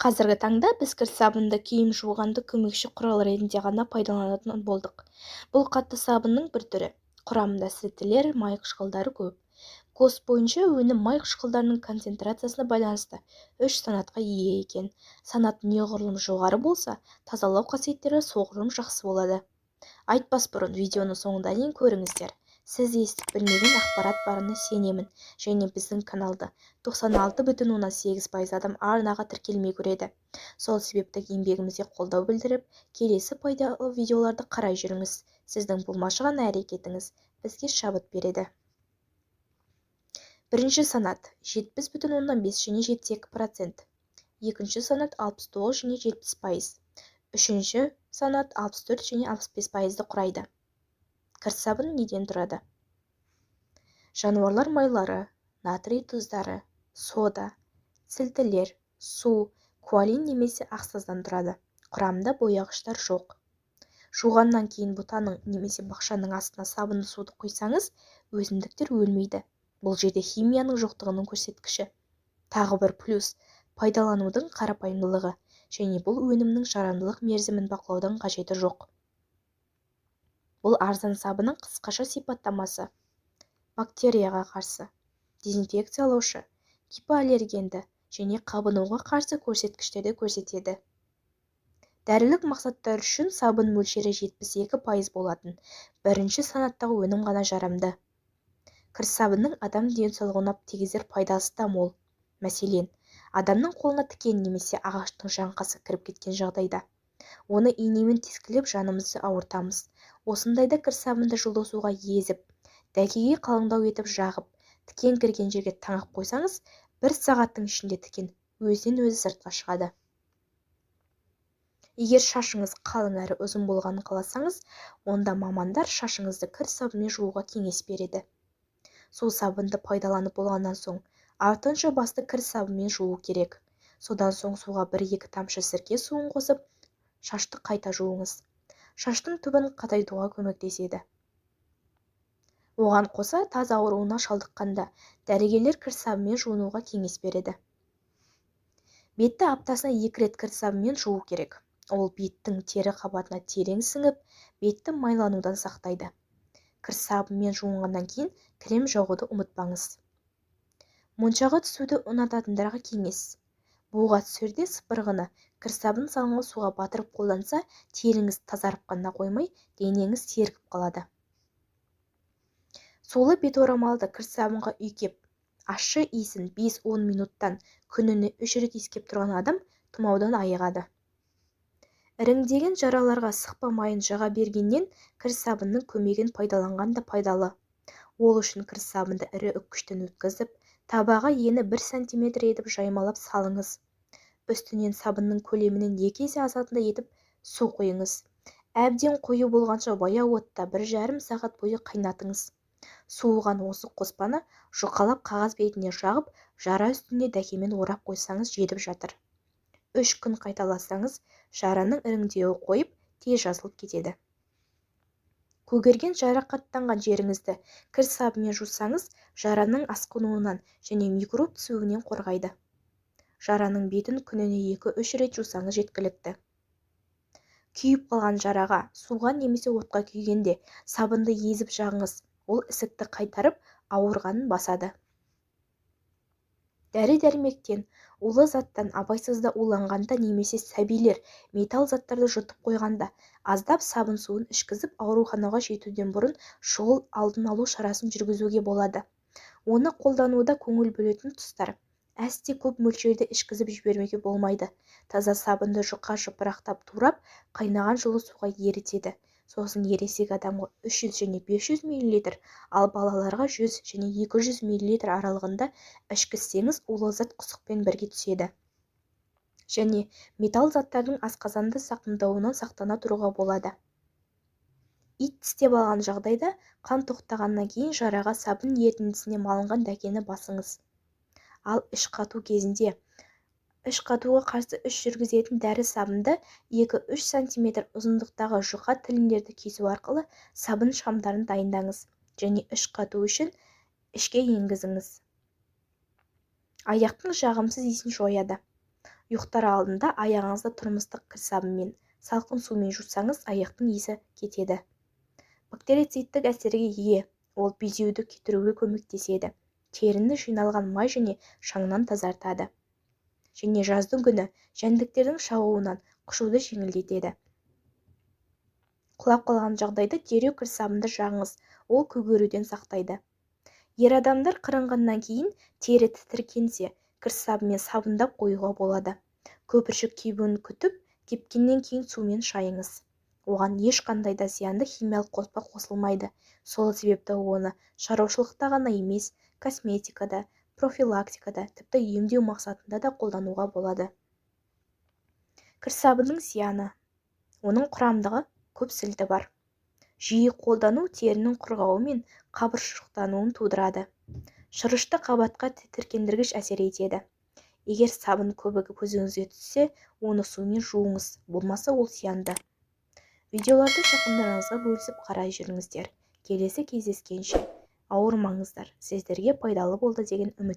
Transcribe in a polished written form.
Қазіргі таңда біз кір сабынды киім жуғанды көмекші құрал ретінде ғана пайдаланатын болдық. Бұл қатты сабынның бір түрі. Құрамында сілтілер, май қышқылдары көп. ГОСТ бойынша өнім май қышқылдарының концентрациясына байланысты үш санатқа ие екен. Санат неғұрлым жоғары болса, тазалау қасиеттері соғұрлым жақсы болады. Айтпас бұрын видеоны соңына дейін көріңіздер. Сіз естіп білмеген ақпарат барына сенемін және біздің каналды 96,8% адам арнаға тіркелмей көреді. Сол себепті еңбегімізге қолдау білдіріп, келесі пайдалы видеоларды қарай жүріңіз. Сіздің болмашы ғана әрекетіңіз бізге шабыт береді. Бірінші санат 70,5 және 72%. Екінші санат 69 және 70%. Үшінші санат 64 және 65%-ды құрайды. Кір сабын неден тұрады? Жануарлар майлары, натрий тұздары, сода, сілтілер, су, каолин немесе ақсаздан тұрады. Құрамында бояғыштар жоқ. Жуғаннан кейін бұтаның немесе бақшаның астына сабынды суды құйсаңыз, өсімдіктер өлмейді. Бұл жерде химияның жоқтығының көрсеткіші. Тағы бір плюс пайдаланудың қарапайымдылығы және бұл өнімнің жарамдылық мерзімін бақылаудың қажеті жоқ. Бұл арзан сабынның қысқаша сипаттамасы. Бактерияға қарсы, дезинфекциялаушы, гипоаллергенді және қабынуға қарсы көрсеткіштерді көрсетеді. Дәрілік мақсаттар үшін сабын мөлшері 72% болатын бірінші санаттағы өнім ғана жарамды. Кір сабынның адам денсаулығына тигізер пайдасы да мол. Мәселен, адамның қолына тікен немесе ағаштың жаңқасы кіріп кеткен жағдайда оны инемен тескілеп жанымызды ауыртамыз. Осындайда кір сабынды жылы суға езіп, дәкеге қалыңдау етіп жағып, тікен кірген жерге таңып қойсаңыз, бір сағаттың ішінде тікен өзінен өзі сыртқа шығады. Егер шашыңыз қалың әрі ұзын болғанын қаласаңыз, онда мамандар шашыңызды кір сабынмен жууға кеңес береді. Су сабынды пайдаланып болғаннан соң, артынша басты кір сабынмен жуу керек. Содан соң суға бір-екі тамшы сірке суын қосып, шашты қайта жуыңыз. Шаштың түбін қатайтуға көмектеседі. Оған қоса таз ауруына шалдыққанда дәрігерлер кір сабынмен жуынуға кеңес береді. Бетті аптасына 2 рет кір сабынмен жуу керек. Ол беттің тері қабатына терең сіңіп, бетті майланудан сақтайды. Кір сабынмен жуынғаннан кейін крем жағуды ұмытпаңыз. Моншаға түсуді ұнататындарға кеңес. Буға түсерде сыпырғыны кір сабын салынған суға батырып қолданса, теріңіз тазарып қана қоймай, денеңіз сергіп қалады. Сулы бет орамалды кір сабынға үйкеп, ащы иісін 5-10 минуттан күніне 3 рет иіскеп тұрған адам тұмаудан айығады. Іріңдеген жараларға сықпа майын жаға бергеннен кір сабынның көмегін пайдаланған да пайдалы. Ол үшін кір сабынды ірі үккіштен өткізіп, табаға ені 1 сантиметр етіп жаймалап салыңыз. Үстінен сабынның көлемінен 2 есе асатындай етіп су құйыңыз. Әбден қою болғанша баяу отта 1,5 сағат бойы қайнатыңыз. Суыған осы қоспаны жұқалап қағаз бетіне жағып, жара үстіне дәкемен орап қойсаңыз жетіп жатыр. 3 күн қайталасаңыз, жараның іріңдеуі қойып, тез жазылып кетеді. Көгерген жарақаттанған жеріңізді кір сабынмен жусаңыз, жараның асқынуынан және микроб түсуінен қорғайды. Жараның бетін күніне 2-3 рет жусаңыз жеткілікті. Күйіп қалған жараға, суға немесе отқа күйгенде сабынды езіп жағыңыз, ол ісікті қайтарып, ауырғанын басады. Дәрі-дәрмектен, улы заттан абайсызда уланғанда немесе сәбилер металл заттарды жұтып қойғанда, аздап сабын суын ішкізіп, ауруханаға жетуден бұрын шұғыл алдын алу шарасын жүргізуге болады. Оны қолдануда көңіл бөлетін тұстар. Әсте көп мөлшерде ішкізіп жібермеуге болмайды. Таза сабынды жұқа жапырақтап турап, қайнаған жылы суға ерітеді. Сосын ересек адамға 300 және 500 мл, ал балаларға 100 және 200 мл аралығында ішкізсеңіз, улы зат құсықпен бірге түседі. Және металл заттардың асқазанды зақымдауынан сақтана тұруға болады. Ит тістеп алған жағдайда қан тоқтағаннан кейін жараға сабын ерітіндісіне малынған дәкені басыңыз. Ал іш қату кезінде іш қатуға қарсы іш жүргізетін дәрі сабынды 2-3 сантиметр ұзындықтағы жұқа тілімдерді кесу арқылы сабын шамдарын дайындаңыз және іш қату үшін ішке енгізіңіз. Аяқтың жағымсыз иісін жояды. Ұйықтар алдында аяғыңызды тұрмыстық кір сабынмен, салқын сумен жусаңыз, аяқтың иісі кетеді. Бактерицидтік әсерге ие, ол безеуді кетіруге көмектеседі. Теріні жиналған май және шаңнан тазартады. Және жаздың күні жәндіктердің шағуынан қышуды жеңілдетеді. Құлап қалған жағдайда дереу кір сабынды жағыңыз, ол көгеруден сақтайды. Ер адамдар қырынғаннан кейін тері тітіркенсе, кір сабынмен сабындап қоюға болады. Көпіршік кебуін күтіп, кепкеннен кейін сумен шайыңыз. Оған ешқандай да зиянды химиялық қоспа қосылмайды. Сол себепті оны шаруашылықта ғана емес, косметикада, профилактикада, тіпті емдеу мақсатында да қолдануға болады. Кір сабынның зияны. Оның құрамындағы көп сілті бар. Жиі қолдану терінің құрғауы мен қабыршықтануын тудырады. Шырышты қабатқа тітіркендіргіш әсер етеді. Егер сабын көбігі көзіңізге түссе, оны сумен жуыңыз, болмаса ол зиянды. Видеоларды жақындарыңызға бөлісіп қарай жүріңіздер. Келесі кездескенше ауырмаңыздар, сіздерге пайдалы болды деген үміттемін.